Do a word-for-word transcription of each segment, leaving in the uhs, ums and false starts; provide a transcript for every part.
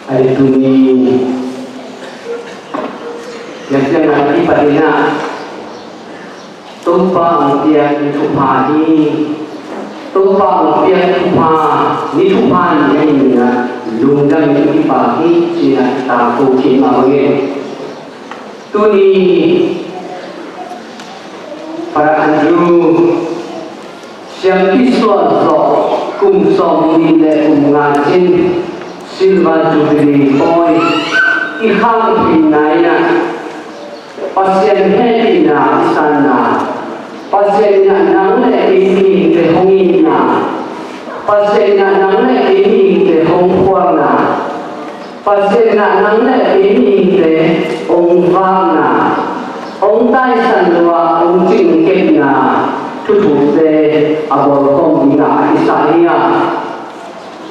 Ai tuni, yang tiang a kipatina Topa ang tiang ni thupha hi. Topa ang tiang ni thupha, ni thupha ni a ina lungdam in kipa hi, cina ta ko khin ma bangin. Tuni Father Andrew siampi suah zawh kum sawmnih le kum nga cin Silver Jubilee pawi i khang theihna in ah Pasian hehpihna i sanna, Pasian in ah nang le kei mihingte hong itna, Pasian in ah nang le kei mihingte hong phuakna, Pasian in ah nang le kei mihingte hong vakna, hong taisan lua, hong cingkepna thuthukte a bawlkhawm dingah a kisai hi a.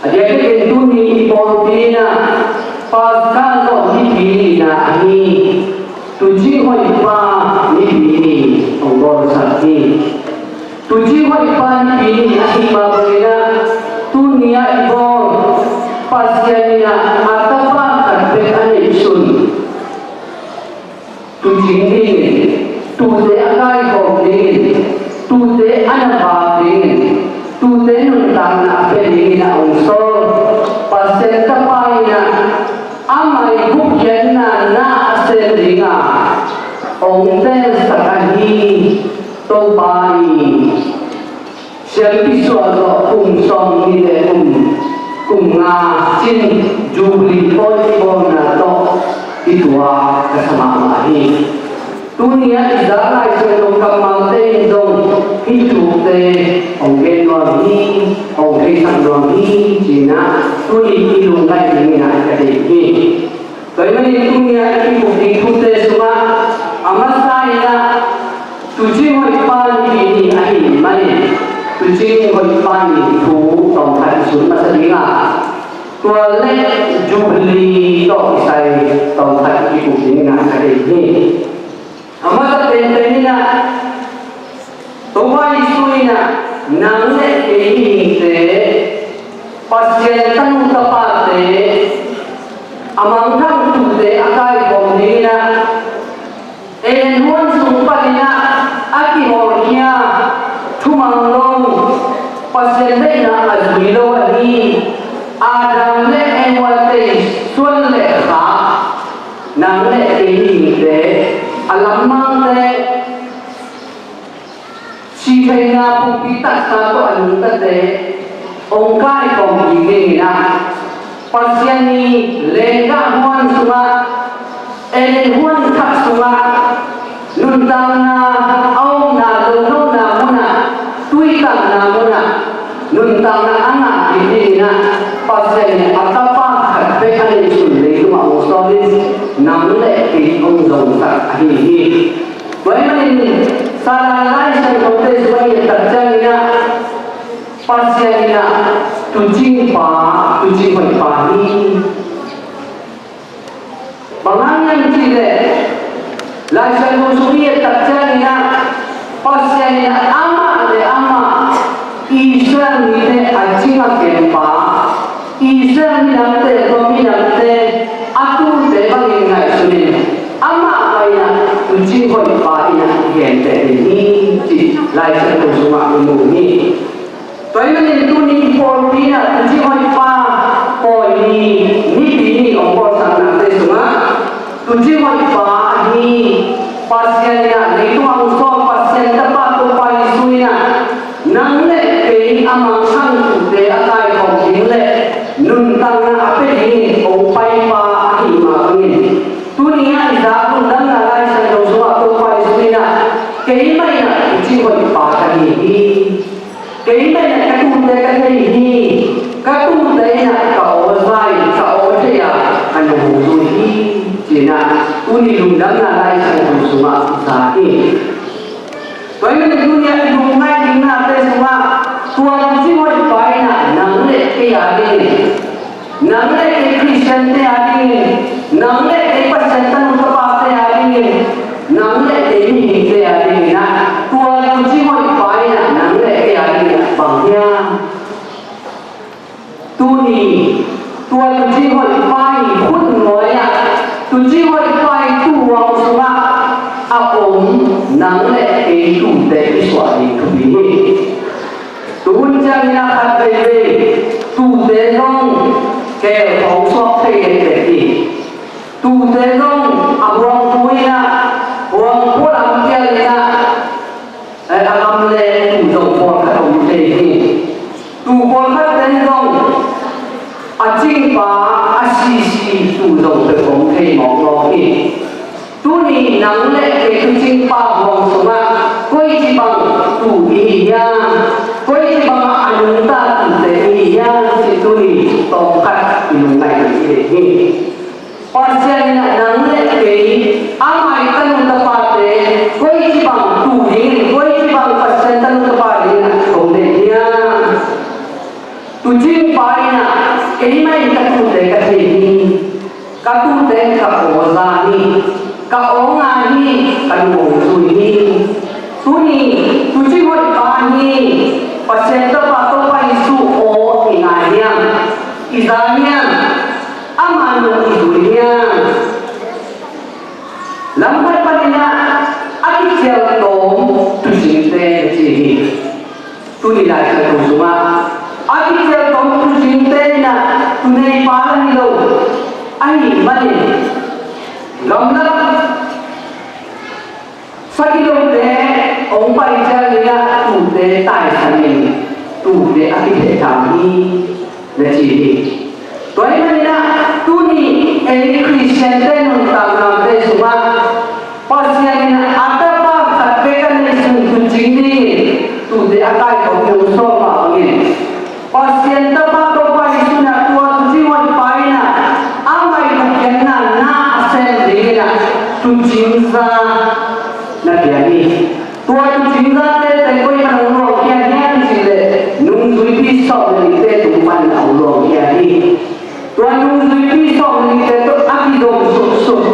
A diakdiakin tuni i pawlpi in ah Paska zawh nipi ni-in ah ahi, Tuucing Hoihpa nipi ni hong bawlsak hi. Tuucing Hoihpa nipi ni ahih mah bangin ah tuni-ah i bawl Pasian in ah a tapa khat bek a neihsun tuucing dingin, tuute a kaikhawm dingin, tuute a na vak dingin, tuute nuntakna a pia dingin a hong sawl Pasian tapa in ah amah i gupkhiatna na a sem ding a hong telsak ahi. Topa in siampi suah zawh kum sawmnih le kum, kum nga cin Jubilee pawi i bawlna tawh i tua ka sa mahmah hi. Tuni-ah i zak Lai Siangtho kammalte in zong hih thukte hong gen nuam hi, hong theisak nuam hi, ci-in ah tuni i lungngaih dingin ah ka deih hi. Tua ahih manin tuni-ah i kikup ding thute sungah a masa in ah Tuucing Hoihpa nipi ni ahih manin Tuucing Hoihpa ni thu tawmkhat i sun masa ding a, tua le Jubilee tawh kisai tawmkhat i kikup dingin ah ka deih hi. A masa penpen in ah Topa Jesu in ah nang le kei mihingte, Pasian tanu tapate, a mangthang tuute a kaikhawm dingin ah Eden huan sung panin ah a kihawlkhia thumang lo, Pasian deihna a zui lo ahi Adam le Eva tei suan le khak, nang le kei mihingte, a lammangte, sihtheihna pumpi taksa tawh a nungtate hong kaikhawm kik dingin ah Pasian i lenggah huan sungah, Eden huan thak sungah, nuntakna a omna, lotlohna munah, tuitanna munah nuntakna a ngah kik dingin ah Pasian in a tapa khat bek a neihsun leitungah hong sawl in nang le kei hong zongsak ahi hi. Tua ahih manin Salan Lai Siangthote sungah i et tak ciangin ah Pasian in ah Tuucing Pa, Tuucing Hoihpa hi. Bang hang hiam cih leh Lai Siangtho sung i et tak ciangin ah Pasian in ah amah le amah Israel mite a cing a kempa, Israel minamte, tua minamte a tuute bangin ngaihsun in amah mah in ah Tuucing Hoihpa in ah i genteh ding hi, cih Lai Siangtho sungah i mu hi. Tua ahih manin tuni i pawlpi in ah Tuucing Hoihpa pawi ni, nipi ni hong bawlsaknate sungah Tuucing Hoihpa ahi Pasian in ah leitungah hong sawl Pasian tapa Topa Jesu in ah nang le kei a mangthang tuute a kaikhawm ding le nuntakna a pia dingin hong paipa ahih mah bangin tuni-ah i zak lungdamna Lai Siangtho sungah Topa Jesu in ah keimah in ah Tuucing Hoihpa ka hi hi. Keimah in ah ka tuute ka thei hi. Ka tuute in ah ka aw zai, ka aw thei a, ka nung zui hi, ci-in ah tuni lungdamna Lai Siangtho sungah i zak hi. Tua ahih manin tuni-ah i lungngaih dingnate sungah tua Tuucing Hoihpa in ah nang le kei a dingin, nang le kei Khristiante a dingin, nang le kei Pasian tanu tapate a dingin, nang le kei mihingte a dingin ah tua Tuucing Hoihpa in ah nang le kei a dingin ah bang hiam? Tuni, Tua tuucing hoihpa i khut nuai-ah, tuucing hoihpa i tuuhuang sungah a om nang le kei tuute i suah ding thupi hi. Tu hun ciangin ah khat veivei tuute zong keel khawng suak thei dekdek hi. Tuute zong a huangpu in ah, huangpu lam kial in ah, eh, a gam le tuu zong pawlkhat om thei hi. Tuu pawlkhat ten zong a cingpa a sisi tuu zong peuh om thei mawkmawk hi. Tuni nang le kei tuucingpa huang sungah koici bang tuu i hi hiam? Koici bangah a nungta tuute i hi hiam? Cih tuni tawmkhat i lungngaih ding i hi. Pasian in ah nang le kei, amah i tanu tapate, koici bang tuu dingin, koici bang Pasian tanu tapa dingin ah thong den hiam? Tuucingpa in ah, keimah in ka tuute ka thei hi, ka tuute in ka aw za hi, ka aw nga hi, ka lung aw zui hi. Tuni tuucing hoihpa hi, Pasian tapa Topa Jesu aw i nga hiam? I za hiam? Ama nung i zui hiam? Lam khat panin ah a kicial tawm tuucingte na ci hi. Tuni Lai Siangtho sungah a kicial tawm tuucingte in ah tuunei pa la hi lo. Ahih manin gamlak sagilote hong pai ciangin ah tuute taisanin tuute a kithehthang hi, na ci hi. Tua ahih manin ah tuni ei Khristiante nuntaknate sungah Pasian in ah a tapa khat bek a neihsun tuucing dingin tuute a kaikhawm hong sawl mah bangin Pasian tapa Topa Jesu in ah tua tuucing hoihpa in ah amah i thupiakna na a sem dingin ah tuucing za na pia hi. Tua tuucing zate teng koiman hong luangkhia hiam cih leh nungzuipi sawm le nihte tung panin ah hong luangkhia hi. Tua nungzuipi sawm le nihte tawh a kizom suksuk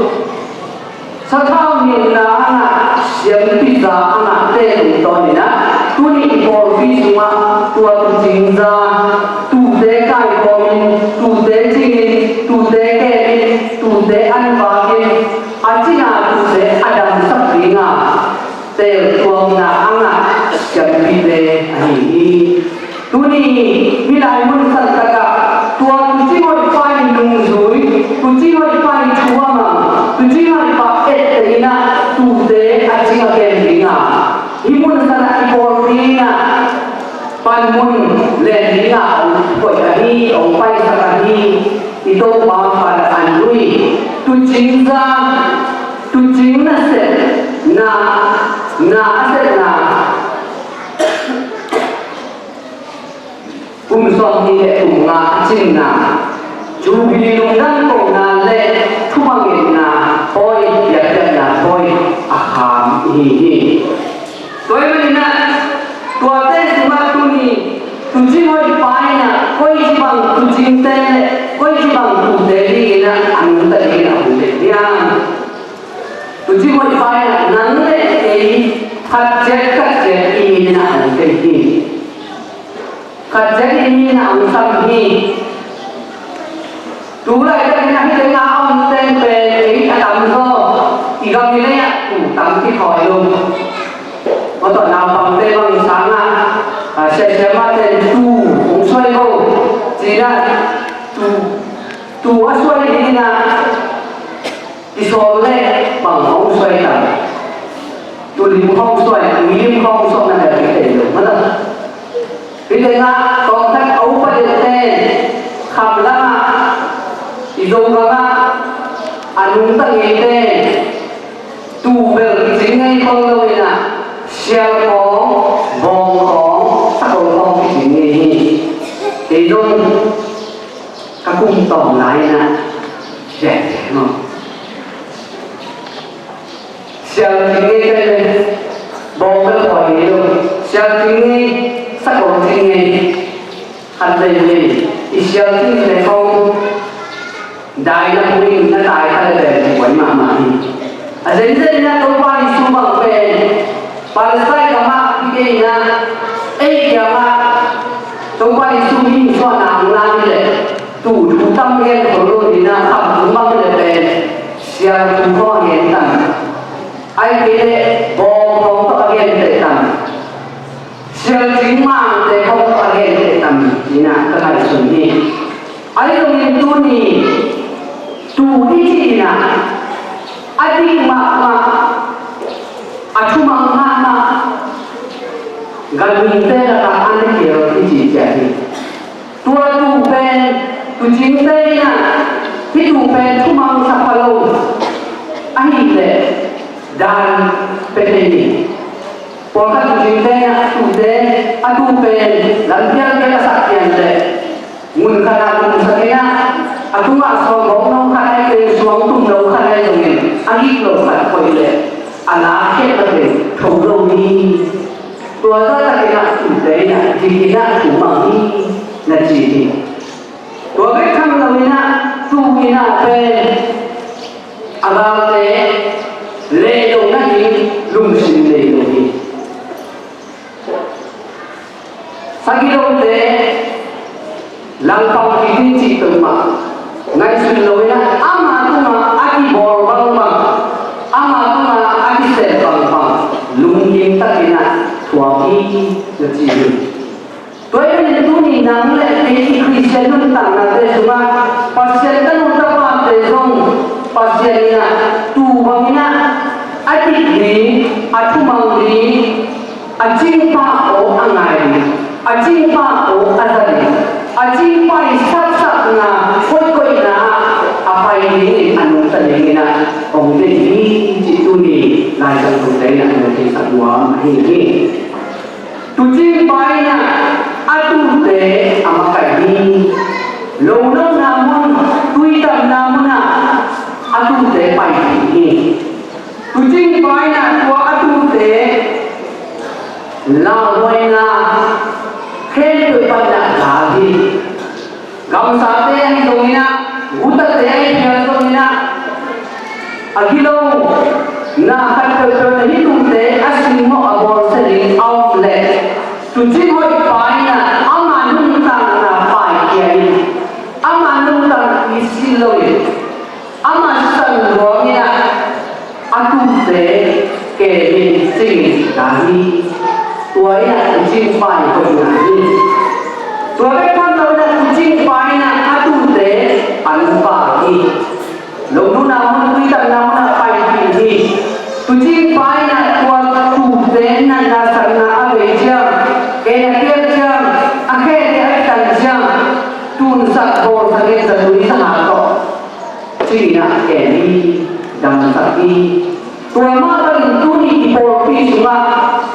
sathau nilhna a ngah, siampi za a ngahte tungtawnin ah tuni i pawlpi sungah tua tuucing za, tuute kaikhawmin, tuute cingin, tuute kemin, tuute anvakin, a cina tuute a damsak dinga teeltuamna a ngah siampite ahi hi. Tuni hih lai mun santakah tua tuucing hoihpa in nungzui, tuucing hoihpa in thu a mang, tuucing hoihpa etteh in ah tuute a cing a kem dinga, hih mun sanah i bawl dinga panmun len dinga hong koih ahi, hong paisak ahi. I Topa Father Andrew i tuucing za, tuucing nasepna, na a sepna kum sawmnih le kum nga a cinna, Jubilee lungdam kohna le thupha ngetna pawi, biakpiakna pawi a kham i hi hi. Tua ahih manin ah tuate sungah tuni tuucing hoihpa in ah koici bang tuucingte le koici bang tuute dingin ah a nungta dingin a hong deih hiam? Tuucing hoihpa in ah nang le kei khat ciat khat ciat i min in ah a hong deih hi. Khat ciat i min in ah a hong sam hi. Tu laitakin ah hih tengah a om teng pen ei a tamzaw i gam i lei ah tuu tam kithawi lo. Mawtaw naupangte bang sangah, ah, siasia mahte in tuu hong suai lo. Ci-in ah tuu, tuu a suai dingin ah i sawl leh bang hong suai tam. Tuulim hong suai, tuilim hong suai na bel i thei lo. Mawtaw Hih tengah tawmkhat a upa deuhte, khamlamah, i Zogam ah a nungta ngeite, tuu bel kicing ngei khol lo in ah, sial khawng, bawng khawng, sakol khawng kicing ngei hi. Kei zong ka kum tawm lai in ah, sial cing ngei kai le, bawng bel khol ngei lo, sial cing ngei, sakol cing ngei, khat veivei i sial cing le khong, dai na pui na tai kha le bel buai mahmah hi. A zenzen in ah Topa Jesu bang pen Palestine gam ah a kikei in ah, ei kiangah Topa Jesu min suahna hong la hi leh, tuu thu tam Ahi zongin tuni tuu i cih in ah, a dik mahmah, a thumang mahmah, ganhingte lakah a na kial i cih ciat hi. Tua tuu pen, tuucingte in ah hih tuu pen thumang sa pha lo. Ahih leh daan pia thei hi. Pawlkhat tuucingte in ah tuute, a tuu pen lampial kial a sak pian leh, mun khat ah tumsak in ah, a tungah suang bawk no khat ahi teng, suang tum no khat ahi zongin a gik lo khat koih leh, a la khiat na teng tho lo hi. Tua zah takin ah tuute in ah dik in ah thu mang hi, na ci hi. Tua bek tham lo in ah, tuu in ah pen a galte lehdo nading lungsim nei lo hi. Sagilote langpang kik ding cih peuhmah ngaihsun lo in ah, ama tungah a kibawl bangbang, ama tungah a kisep bangbang, lungkim takin ah thuak hi, na ci hi. Tua ahih manin tuni nang le kei i Khristian nuntaknate sungah Pasian tanu tapate zong Pasian in ah tuu bangin ah a dik ding, a thumang ding, a cingpa aw a ngai ding, a cingpa aw a za ding, a cingpa i satsakna, koihkoihna ah a pai dingin a nungta dingin ah hong deih hi, cih tuni Lai Siangtho te in ah hong theisak nuam ahi hi. Tuucingpa in ah a tuute a makaih hi. Lonona mun, tuitamna mun ah a tuute paipih hi. Tuucingpa in ah tua a tuute lauhuaina khempeuh pan ah gal hi. Gamsate ahi zongin ah, gutate ahi phial zongin ah, a gilona khat peuhpeuh in hih tuute a simmawh a bawlsia ding a om leh, tuucing hoihpa in ah ama nuntakna paikhia in, ama nuntakna i si lo in, ama sisan luang in ah a tuute kemin cingin ta hi. Tua in ah tuucingpa i hoihna hi. Tua bek tham lo in ah tuucingpa in ah a tuute panpa hi. Lonona mun, tuitamna mun ah paipih hi. Tuucingpa in ah tua tuute natna satna a bei ciang, en a kiak ciang, a khete a kitan ciang, tunsak bawlsak in zatui zaha tawh cingin ah kem hi, damsak hi. Tua mah bangin tuni i pawlpi sungah,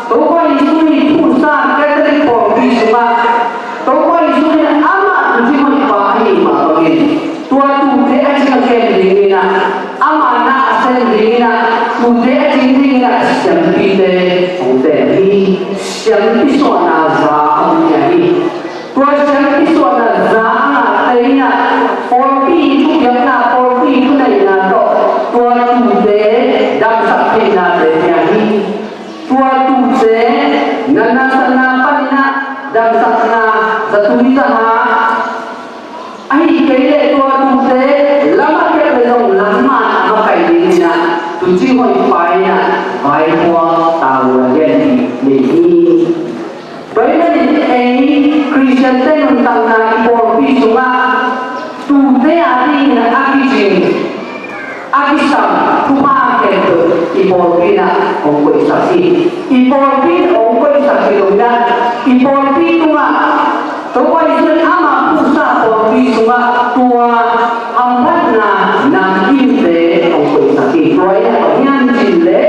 Topa Jesu i phuhsa Catholic pawlpi sungah, Topa Jesu in amah tuucing hoihpa ahih mah bangin, tua tuute a cing a kem dingin ah, amah na a sem dingin ah, tuute a cing dingin ah siampite hong tem hi. Siampi suahna za a hong pia hi. Tua siampi suahna za a ngahte in ah pawlpi thupiakna, pawlpi thuneihna tawh tua tuute damsak theihnate pia hi. Tua tuute natna satna panin ah damsakna zatui zaha, ahih kei leh tua tuute lam a kiak leh zong lam man a makaih dingin ah tuucing hoihpa in ah vaipuak tavuan lian nei hi. Tua ahih manin ei Khristiante nuntakna i pawlpi sungah tuute a dingin a kicing, a kisam thupha khempeuh i pawlpi in ah hong koihsak hi. I pawlpi in hong koihsak hi lo in ah, i pawlpi tungah Topa Jesu in ama phuhsa pawlpi sungah tua hamphatna namkimte hong koihsak hi. Tua in ah Pasian cin le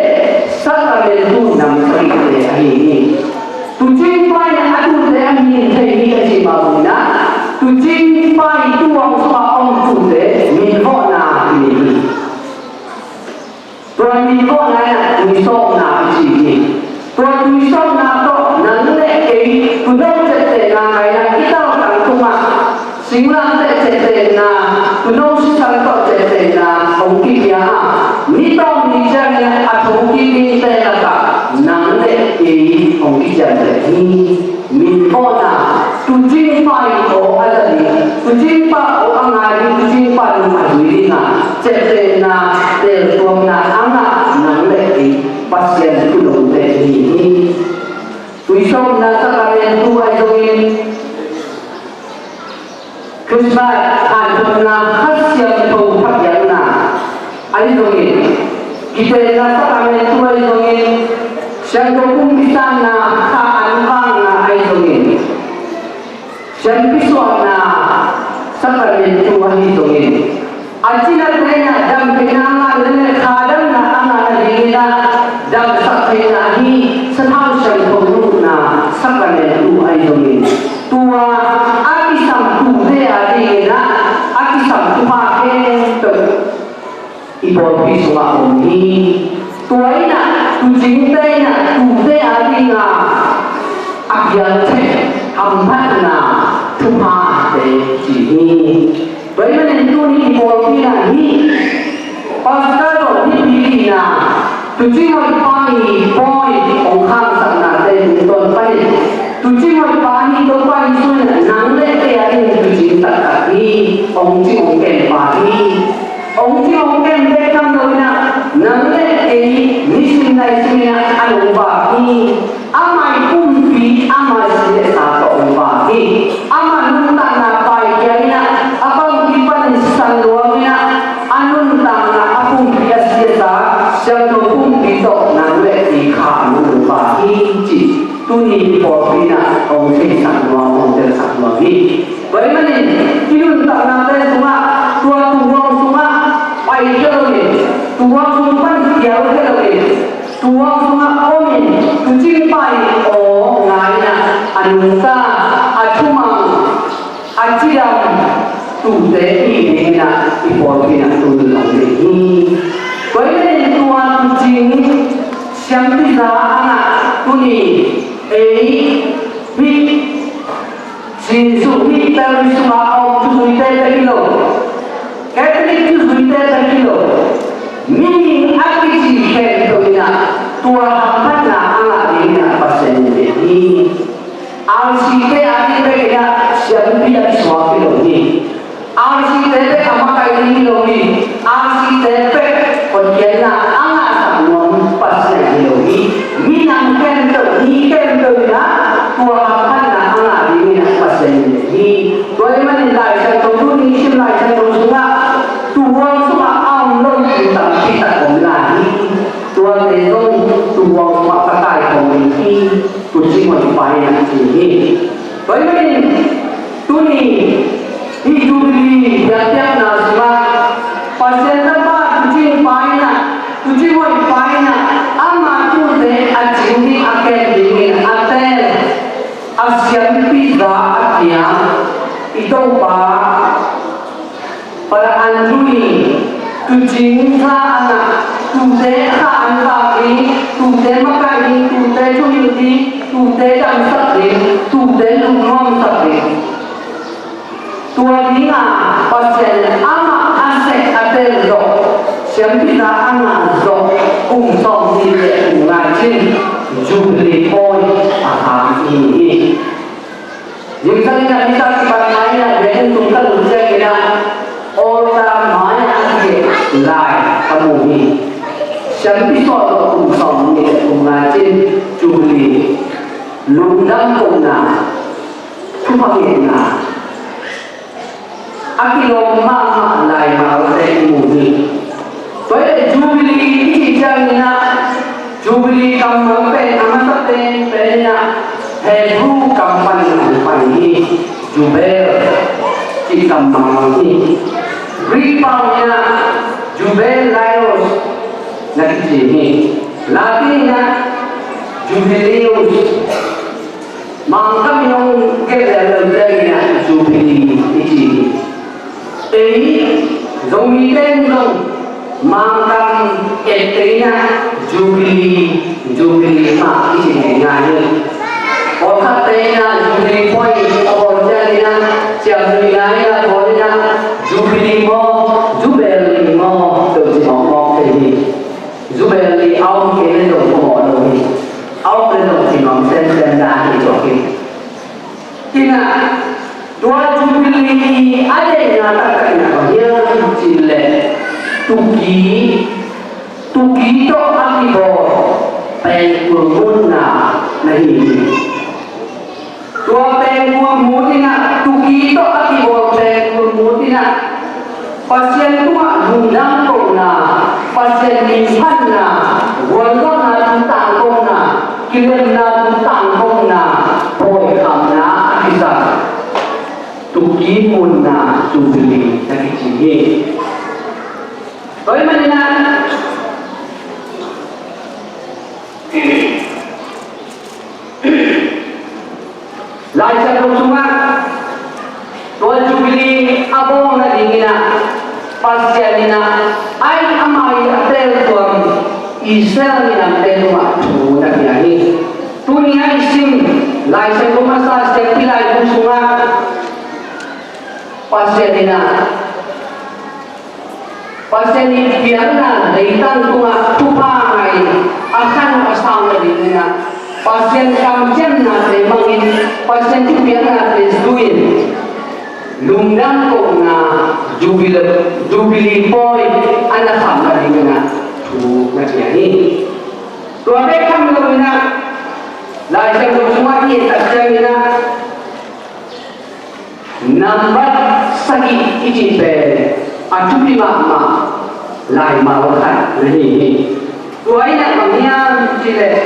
sakramentu namsakte ahi hi. Tuucingpa in a tuute a min thei hi a ci mah bangin ah, tuucingpa i tuang sungah om tuute minvawhna i nei hi. Tua minvawhna in ah tuisawpna a ci hi. Tua tuisawpna tawh nang le kei tuuno ciaptehna ngai in ah i taltang tungah singlamteh ciaptehna, tuuno sisan tawh ciaptehna hong kipia a, ni tawm ni ciangin a thongkik dingte lakah nang le kei hong kiciamteh hi. Minvawhna, tuucingpa in aw a za ding, tuucingpa aw a ngai ding, tuucingpa nung a zui ding a ciaptehna, teltuamna a ngah nang le kei Pasian thu dongte hi hi. Tuisawpna sakramentu ahi zongin Christmas hanthotna, Kha Siangtho phathialna ahi zongin, kitenna sakramentu ahi zongin, Siangtho Pumpi sanna, kha an vakna ahi zongin, siampi suahna sakramentu ahi zongin, a cinate in a damtheihna a ngah nading le kha damna a ngah nadingin a damsak theihna ahi sathau siangtho lutna sakramentu ahi zongin, tua a kisam tute a dingin a, a kisam thupha khempeuh i pawlpi sungah om hi. Tua in a, tuucingte in a, tute a dinga a piang thei hamphatna thuphate ci hi. Tua ahih manin tuni i pawlpi in a hi, Paska zong hi pi in a, tuucing hoih pa hi pawi hong khangsak nate tungtawn panin, tuucing hoih pa hi Topa Jesu in a, nang le kei a ding tuucing taktak hi, hong cing hong kem pa hi. Hong cing hong kem bek tham lo in a, nang le kei nisim naisim in a, a hong vak hi. Ama i pumpi, ama si le sa tawh hong vak hi. Ama nuntakna paikhia in a, a pumpi panin sisan luang in a, a nuntakna a pumpi a si le sa, siangtho pumpi tawh nang le kei kha a hong vak hi ci. Tuni i pawlpi in a hong theisak nuam, hong telsak nuam hi. Tua ahih manin i nuntaknate sungah, tua tuuhuang sungah pai khia loin, tuuhuang sung pan pial khia loin, tuuhuang sungah omin, tuucing pa in aw ngai in a, a nungta, a thumang, a cidam tute i hi dingin a, i pawlpi in a tuni hong deih hi. Tua ahih manin tua tuucing siampi za a ngah tuni ei hih Jesuh hih parish sungah a om thuzuite bek hi lo, Catholic thuzuite bek hi lo, mihing a kici khempeuh in a, tua hamphatna a ngah dingin a Pasian in deih hi. R C te a ding bek in a siampi a kisuak hi lo hi. R C te bek a makaih ding hi lo hi. R C te bek honkhia a ngahsak nuam Pasian hi lo hi. Minam khempeuh, mi khempeuh in a tua hamphatna a ngah dingin a Pasian in deih hi. Tua ahih manin Lai Siangtho tuni i sim Lai Siangtho sungah tuuhuang sungah a om lo tuucing tampi tak om lai hi. Tuate zong tuuhuang sungah ka kaikhawm ding hi. Tuucing hoih pa in a ci hi. Tua ahih manin tuni hih Jubilee biakpiakna sungah Pasian Tapa tuucing pa in a, tuucing hoih pa in a, ama tuute a cing ding a kem dingin a teel, a siampi za a piang i Topa Father Andrew in tuucing za a ngah, tuute kha an vak ding, tuute makaih ding, tuute thuhilh ding, tuute damsak ding, tuute lungnuamsak ding. Tua dinga Pasian in amah a seh a tel zawh, siampi za a ngah zawh kum sawmnih le kum nga cin Jubilee pawi a khak hi. Zingsang in a, hih tak kipan mai in a, biakinn tung ka lut ciangin a, altar mai a kigelh lai ka mu hi. Siampi suah tawh kum sawmnih le kum nga cin Jubilee lungdam kohna, thupha ngetna a kilawm mahmah laimalte i mu hi. Tua ahih leh Jubilee i cih ciangin ah, Jubilee kammal pen a masa penpen in ah Hebrew kam panin hong pai hi. Jubel cih kammal hi. Greek pau in ah Jubileus na kici hi. Latin in ah Jubileus. Mangkam in hong gelh lel lo ciangin ah Jubilee i ci hi. Ei Zomite in zong Mangkam ette in ah Jubilee, Jubilee mah i ci ngaingai hi. Pawlkhatte in ah Jubilee pawi a bawl ciangin ah ciamnuih ngai in ah bawl in ah Jubilee maw, Jubilee maw, tua ci mawkmawk thei hi. Jubilee a om kei leh zong phamawh lo hi. A om leh zong ci nuam semsem dan hi, tua hi. Inah, tua Jubilee a deihna taktak inah bang hiam cih leh, tuki, tuki tawh a kibawl pengkul mutna na hi hi. Tua pengkul mut inah tuki tawh a kibawl peng Pasian tungah lungdam kohna, Pasian minphatna, gualzawhna thu tangkona, kilemna thu tangkona, pawikhamna a kizang tukin munna Jubilee na kici hi. Tua ahih manin ah Lai Siangtho sungah tua Jubilee a bawlna dingin ah Pasian in ah a mai a teltuam Israel minamte tungah thu na pia hi. Tuni a i sim Lai Siangtho masa Siampi Laikhuk sungah Pasian in ah Pasian in piakna leitang tungah thupha ngai a khan a sang nadingin ah Pasian kamciamnate mangin Pasian thupiaknate zui-in lungdam kohna Jubilee, Jubilee pawi a na kham nadingin ah thu na pia hi. Tua bek tham loin ah Lai Siangtho sungah i et tak ciangin ah Nambat sagih i cih pen a thupi mahmah laimal khat na hi hi. Tua in ah bang hiam cih leh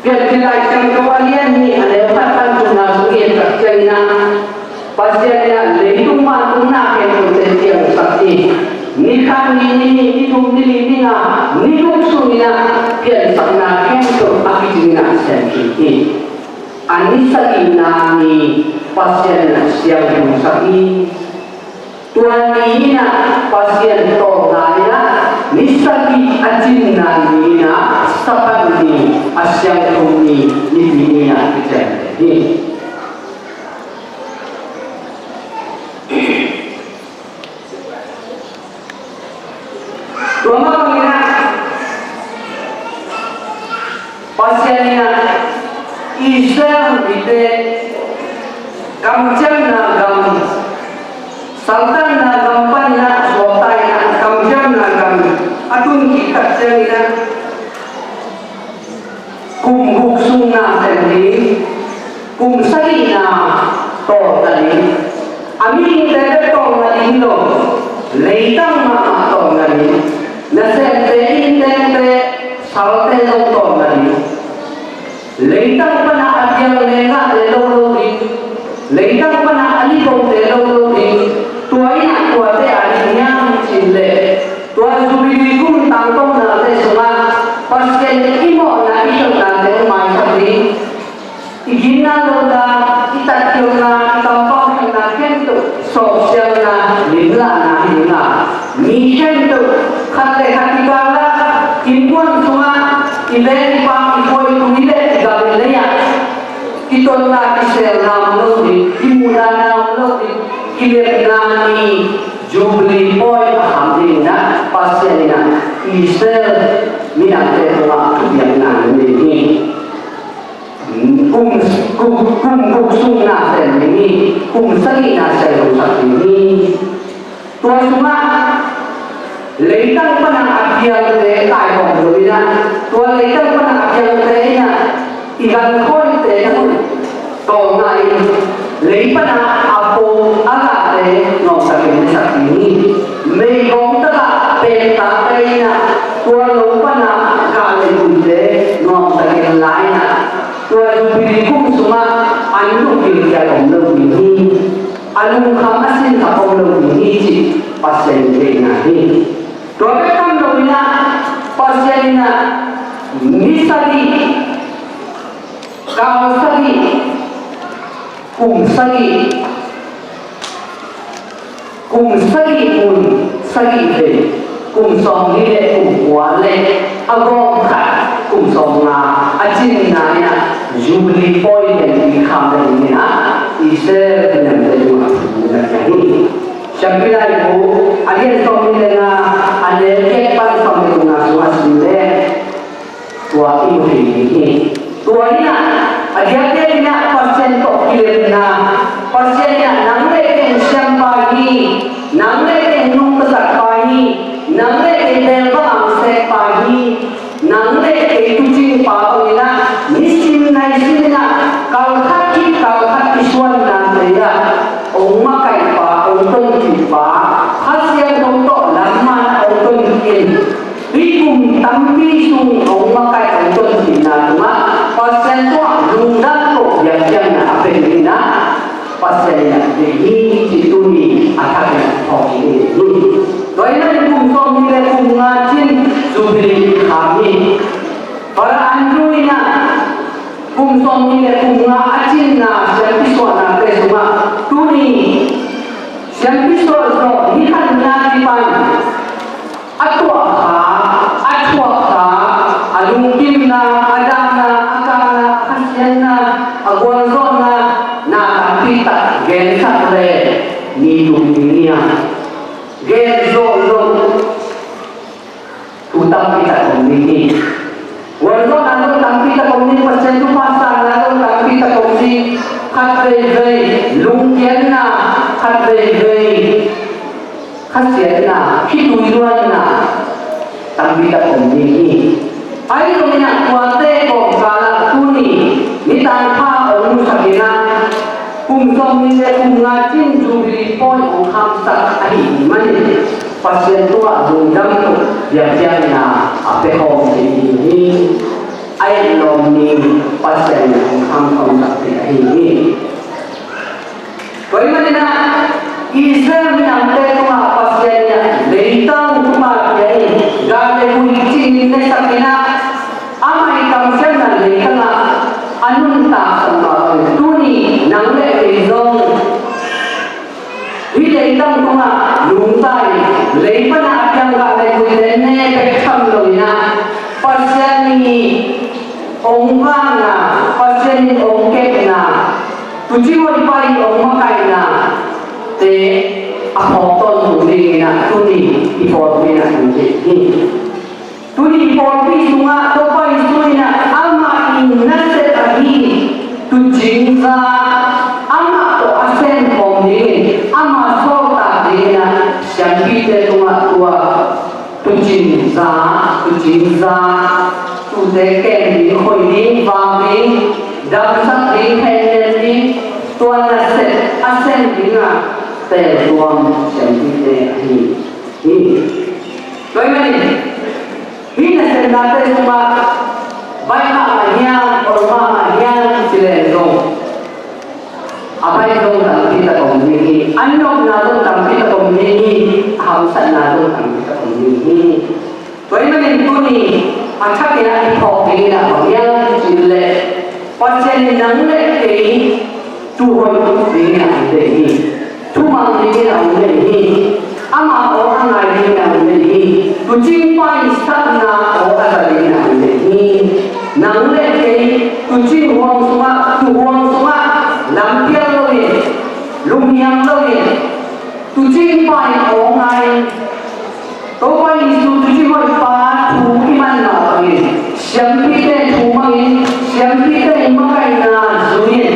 Piancil Lai Siangtho a lian nih a neu khat pan thumna sung i et tak ciangin ah Pasian in ah leitung vantung na khempeuh ciangsak hi. Ni khat, ni nih, ni thum, ni li, ni nga, ni guk sungin ah piansakna khempeuh a kicingin ah sem kik hi. A ni sagihna ni Pasian in ah siangthosak hi. Tua ni in ah Pasian tawlnga in ah ni sagih a cinna ni in ah Sabbath ni, a siangtho ni, Nipi ni in ah kician hi. Tua mah bangin ah Pasian in ah Israel mite kamciamna gam, saltanna gam panin ah suakta in ah kamciamna gam a tun kik tak ciangin ah kum guk sung na sem ding, kum sagihna tawlnga ding. A mihingte bek tawlnga ding hi lo, leitang mahmah tawlnga ding. Nasemte, innteengte, salte zong tawlnga ding. Leitang pana a biang lengahte lo lo ding. Leitang pana a lipote lo lo ding. Tua in ah tuate a ding hiam cih leh tua Jubilee kum tangkonate sungah Pasian i mawhna i khelhnate hong maisak ding. I ginna lona, i tatkhialhna, i kampau khelhna khempeuh sawpsialna, limlahna hi ding a, mi khempeuh khat le khat kikal ah, innkuan sungah, i veng i pam, i khua i tui le i gam i lei ah kitotna, kiselna om lo ding, kimuhdahna om lo ding, kilemna ni, Jubilee pawi a kham dingin ah Pasian in ah Israel minamte tungah thupiakna nei ding hi. Kum, kum, kum guk sung na sem ding hi. Kum sagih na sem lo sak ding hi. Tua sungah leitang pana a piangte kaikhawm lo in ah, tua leitang pana a piangte in ah i gankhawite na mun tawlnga in, lei pana a po a gahte nuamtakin na sak ding hi. Meigong takah pemtate in ah tua lo pana gah le gunte nuamtakin la in ah, tua Jubilee kum sungah an lungkimpial om lo ding hi. A lungkham a sinkham om lo ding hi cih Pasian in deihna hi. Tua bek tham lo in ah Pasian in ah ni sagih, kal sagih, kum sagih, kum sagih mun sagih vei, kum sawmli le kum kua le a gawm khat kum sawmnga a cinna in ah Jubilee pawi pen i kham le ding in ah Israel minamte tungah thu na pia hi. Siampi Laikhuk a lian sawmli le nga, a neu giat pan sawmli le nga sungah sim leh tua i mu thei ding hi. Tua in ah a diakdiak in ah Pasian tawh kilemna, Pasian in ah nang le kei siampa hi, nang le kei nungta zatpa hi, nang le kei bel bang a sehpa hi, nang le kei tuucingpa bangin ah nisim naisim in ah kal khat khit kal khat i suannate ah hong makaihpa, hong tontihpa, Pasian in a deih hi cih tuni a thakin a phawk hi. Tua ahih manin kum sawmnih le kum nga cin Jubilee i kham hi. Father Andrew in a kum sawmnih le kum nga a cinna siampi suahnate sungah tuni siampi suah zawh ni khat ni a kipan a tuahkhak, a thuakhak, a lungkimna, a dahna, a kahna, a khasiatna, a gualzawhna, na tampi tak gensak le ni tung ding hi a, gen zawh loh thu tampi tak om ding hi. Gualzawhna zong tampi tak om ding, Pasian thupha sanna zong tampi tak om ding. Khat veivei lungkiatna, khat veivei khasiatna, khitui luanna tampi tak om ding hi. Ahi zongin a tuate kawmkal ah tuni nitan pha hong musak in a, kum sawmnih le kum nga cin Jubilee pawi hong khamsak ahih manin Pasian tungah lungdam tuk biakpiakna a pia khawm ding hi. A et lawm ni Pasian in hong kham khawmsak ding ahi hi. Tua ahih manin a Israel minamte tungah Pasian in a leitang thupha pia in, gal le gui cingin nesak in a, amah i kamsiamna leitang ah a nuntaksak mah bangin tuni nang le kei zong hih leitang tungah nungta in, lei pan a piang gal le guite ne bek tham lo in a, Pasian i hong vakna, Pasian in hong kepna, tuucing hoihpa in hong makaihna te a phawk tawntung dingin a tuni i pawlpi in a hong deih hi. Tuni i pawlpi sungah Topa Jesu in a amah i nasep ahi tuucing za, amah tawh a sem khawm dingin, amah sawltak dingin a siampite tungah tua tuucing za, tuucing za, tuute kem ding, khoih ding, vak ding, damsak ding, hehnem ding, tua nasep a sem ding a teltuam siampite ahi hi. Tua ahih manin hih nasepnate sungah baih mahmah hiam, ol mahmah hiam ci leng zong, a baih zong tampi tak om ding hi, a nopna zong tampi tak om ding hi, a hamsatna zong tampi tak om ding hi. Tua ahih manin tuni a thakin a i phawk dingin a bang hiam cih leh, Pasian in nang le kei thu hoih dingin a hong deih hi. Thumang dingin a hong deih hi. Ama aw a ngai dingin a hong deih hi. Tuucingpa in sakna aw a za dingin a hong deih hi. Nang le kei tuucing huang sungah, tuuhuang sungah lampial loin, lunghiang loin, tuucingpa in aw ngai, Topa Jesu tuucing hoihpa thu i man mah bangin, siampite thu mangin, siampite i makaihna zui-in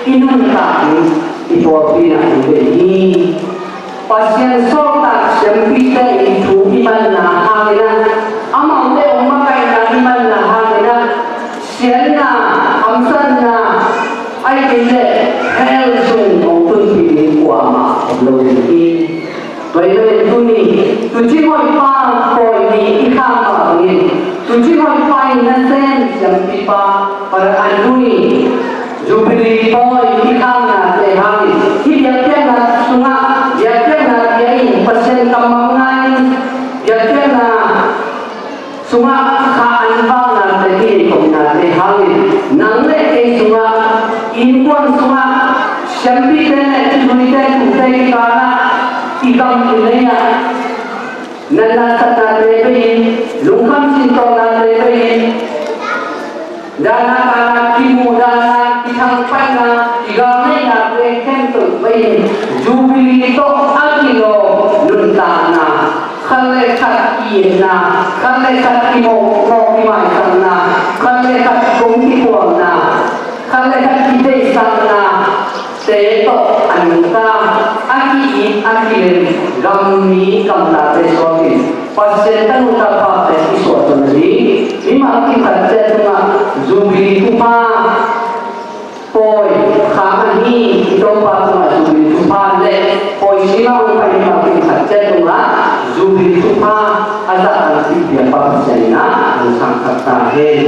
i nuntak ding i pawlpi in a hong deih hi. Pasian sawltak siampite i thu i manna hangin a, amaute hong makaihna i manna hangin a, siatna, hamsatna, ahih kei leh hell sung hong tunpih ding kuamah om lo ding hi. Tua ahih manin tuni tuucing hoihpa pawi ni i kham mah bangin, tuucing hoihpa in nasem siampipa Father Andrew i Jubilee pawi i khamnate hangin, hih biakpiakna sungah biakpiakna pia in, Pasian kammal ngai-in biakpiakna sungah kha an vaknate, i neih khopnate hangin, nang le kei sungah, innkuan sungah, siampite le thuhilhte, tuute kikal ah, i gam i lei ah natna satnate bei-in, lungkham sintawnate bei-in, dahna kahna, kimuhdahna, kithangpaihna, kigalneihnate khempeuh bei-in, Jubilee tawh a kilawm nuntakna, khat le khat ki-itna, khat le khat kimawh, mawh kimaisakna, khat le khat kong kiphuakna, khat le khat kideihsakna te tawh a nungta, a ki-it, a kilem, gam mi gamlate suakin, Pasian tanu taphate i suahtawn ding, mimal kim khat ciat tungah Jubilee thupha pawi kham ahi i Topa tungah Jubilee thupha le pawi sima hong pai mimal kim khat ciat tungah Jubilee thupha a zahtak ding biakpa Pasian in a hong sangsak ta hen.